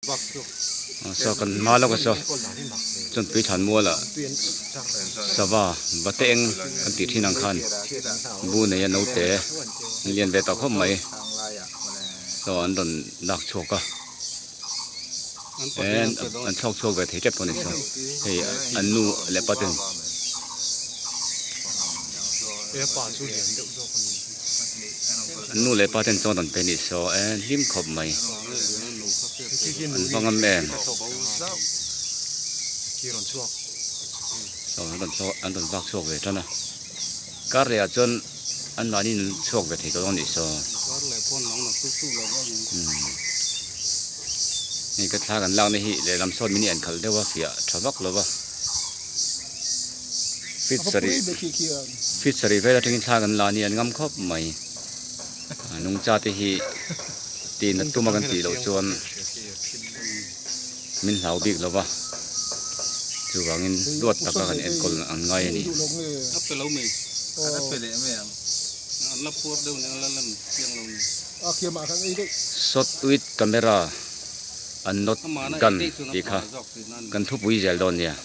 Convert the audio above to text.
Saw kan hma lawk a saw chuan tui thlan mual ah sava va te eng kan tih thin ang khan bu nei a naute an lian ve tawh khawp mai saw an rawn lak chhuak a en an thlawk chhuak ve thei tep pawh a ni saw hei an nu leh pa ten. An nu leh pa ten chuan rawn pe nih saw e hlim khawp mai an va ngam em saw an rawn thlawh an rawn vak chhuak ve tan a kar leh ah chuan an mahni in chhuak ve thei tawh dawn nih saw umm hei ka thla kan lakna hi lehlam sawn min en khalh deuh a fiah tha vak lo va. Feet sarih feet sarih vel atangin thla kan la a ni an ngam khawp mai a nungcha te hi tih nat tuma kan tih loh chuan min hlau bik lo va chuvangin duat taka kan enkawl an ngai a ni. Shot with camera and not gun tih kha kan thupui zel dawn nia.